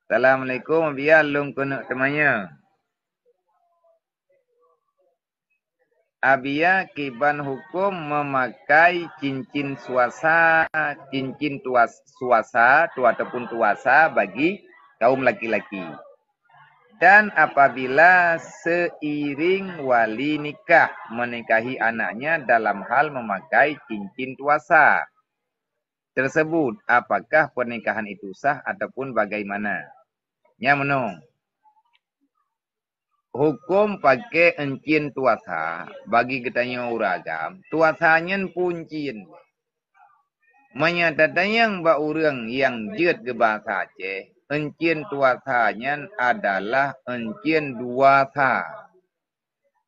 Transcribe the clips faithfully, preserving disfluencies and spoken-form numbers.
Assalamualaikum, Abiya lôn keuneuk teumanyong. Abiya kiban huköm meumakai cincin suasa, cincin tuas-, suasa tu ataupun tuasa bagi kaum laki-laki. Dan apabila seiring wali nikah menikahi anaknya dalam hal memakai cincin tuasa tersebut, apakah pernikahan itu sah ataupun bagaimana? Nyan meunoe. Huköm pakai euncien tuasa bagi geutanyoe ureueng agam, tuasa nyan pun cien. Meunyoe tatanyong bak ureueng nyang jeuet geuba sa Aceh, euncien tuasa nyan adalah euncien dua sa.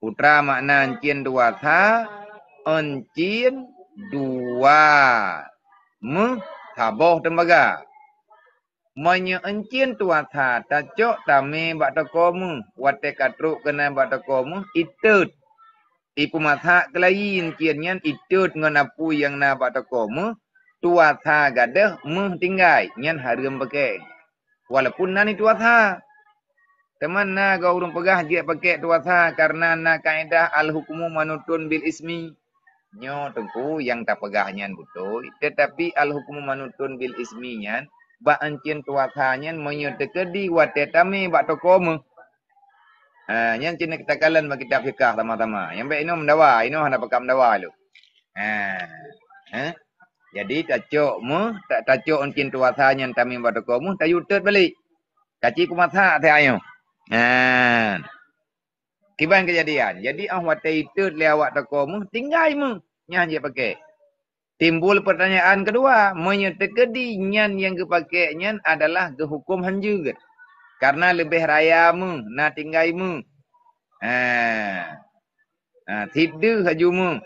Peue treuk makna euncien dua sa? Euncien dua méuh saboh teumbaga. Meunyoe euncien tuasa tacok tamé bak toko méuh, watée ka trok keunan bak toko méuh, itot. Ipeumasak keulayi euncien nyan itot ngon apui nyang na bak toko méuh, tuasa gadôh méuh tinggai, nyan hareuem pakai. Walaupun na ni tuasa. Teuma na goe ureueng peugah jeuet pakai tuasa karena na kaedah al-hukmu manutun bil ismi. Nyoe teungku nyang tapeugah nyan beutôi, tetapi al-hukmu manutun bil ismi nyan bak euncien tuasa nyan meunyoe teukeudi watée tamé bak toko méuh. Ha, nyan cit takalon bak kitab fikah sama-sama. Nyang bék inoe meudawa, inoe hana pakat meudawa lom. Ha. Ha? Jadi tacok méuh, ta-, tacok euncien tuasa nyan tamé bak toko méuh, tayue tot balik. Kaci kumasak teuh ayeuh. Ha. Kiban keujadian. Jadi, óh watée itot lé awak toko méuh, tinggai méuh. Nyan jeuet pakai. Timbul pertanyaan kedua, meunyoe teukeudi nyan nyang geupakai nyan adalah geuhuköm hanjeuet. Karena leubeh raya méuh, na tinggai méuh. Ha. Ha, sideuh laju méuh.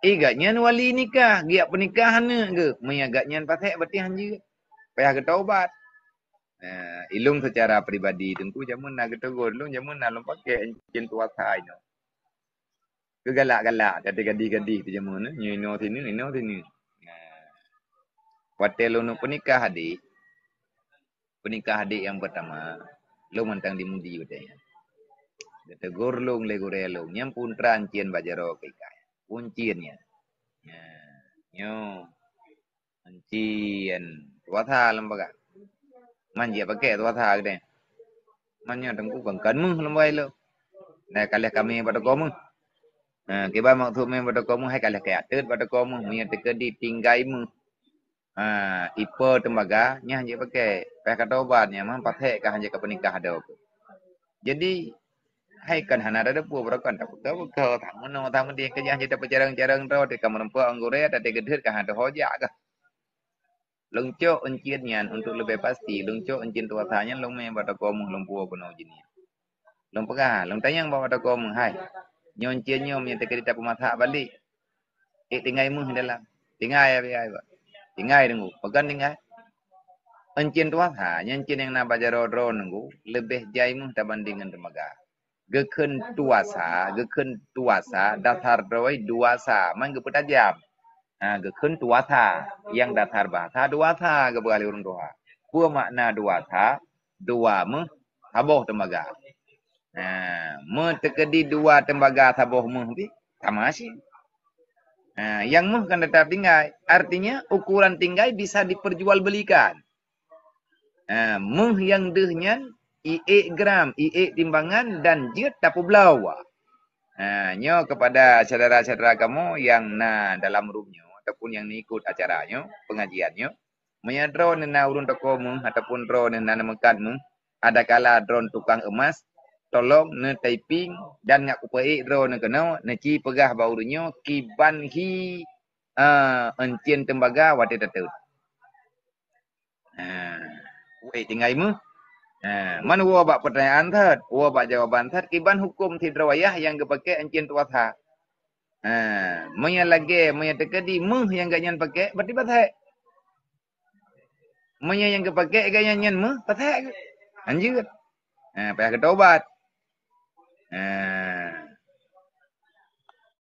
Igat nyan wali nikah, giak peunikah aneuk geuh. Meunyoe gat nyan pasék berarti hanjeuet. Payah geutobat. Nah, ilong secara pribadi teungku jameun na geutegur, ilong jameun na lôn pakai euncien tuasa inoe. Geugalak-galak, gadih-gadih teuh jameun, eh, nyoe inoe sineuk, inoe sineuk. Nah, watée lôn peunikah adik, peunikah adik nyang peutama, lôn mantong di Mudi watée nyan. Geutegur lôn lé gurée lôn, nyan pun treuk euncien bak jaroe keu ikai. Pun cien nyan. Nah, nyoe. Euncien tuasa lôn pakai. Man jeuet pakai tuasa geude. Man nyoe teungku kon, kon méuh lôn pakai lôn. Nah, ka lheueh kamé bak toko méuh. Ha, kiban maksud mé bak toko méuh, hai ka lheueh kaya teut bak toko méuh. Meunyoe teukeudi tinggai méuh. Ha, ipe teumbaga, nyan jeuet pakai. Payah katobat nyan, man pasék ka hanjeuet ka peunikah adoe. Jadi, hai kon hana tateupeu, barokon tapeugah-peugah, tameunoe, tameudieng, keujah jeuet tapeucarông-carông droe, teuka meureumpok anggurée, taté geudeuet ka hana teuho jak kah. Lôn cok euncien nyan untuk leubeh pasti, lôn cok euncien tuasa nyan lôn mé bak toko méuh lôn puwoe keunoe jih nyan. Lôn peugah, lôn tanyong bak toko méuh, "Hai, nyoe euncien nyoe meunyoe teukeudi tapeumasak balik, ék tinggai méuh dalam?" "Tinggai, Abiya." "Tinggai teungku." "Pakon tinggai?" "Euncien tuasa, nyan euncien nyang na bak jaroe droe teungku, leubeh jai méuh tabandéng ngon teumbaga." Geukheun tuasa, geukheun tuasa, dasar droe dua sa, man geupeutajam. Ha, geukheun tuasa, nyang dasar bahasa dua sa geupeugah lé ureueng tuha. Peue makna dua sa? Dua méuh saboh teumbaga. Ha, meuteukeudi dua teumbaga saboh méuh pih, sama cit. Ha, nyang méuh kan teutap tinggai. Artinya, ukuran tinggai bisa diperjualbelikan. Ha, méuh nyang deuh nyan iék gram, iék timbangan dan jeuet tapeubloe. Ha, nyoe kepada syedara-syedara kamoe nyang na dalam room nyoe ataupun nyang neuikot acara nyoe, pengajian nyoe. Meunyoe droeneuh na ureueng toko méuh ataupun droeneuh na neumeukat méuh, adakala droeneuh tukang emas, tolong neutyping dan ngat kupeuék droeneuh keunoe, neuci peugah bak ureueng nyoe kiban hi, eh, euncien teumbaga watée tateut. Ha, uék tinggai méuh. Ha, man woe bak peutanyaan that, woe bak jawaban that, kiban huköm sidroe wayah nyang geupaké euncien tuasa. Ha, meunyoe lagée, meunyoe teukeudi méuh nyang gobnyan paké, berarti pasék. Meunyoe nyang geupaké gobnyan nyan méuh, pasék geuh. Hanjeuet. Ha, payah geutobat. Ha.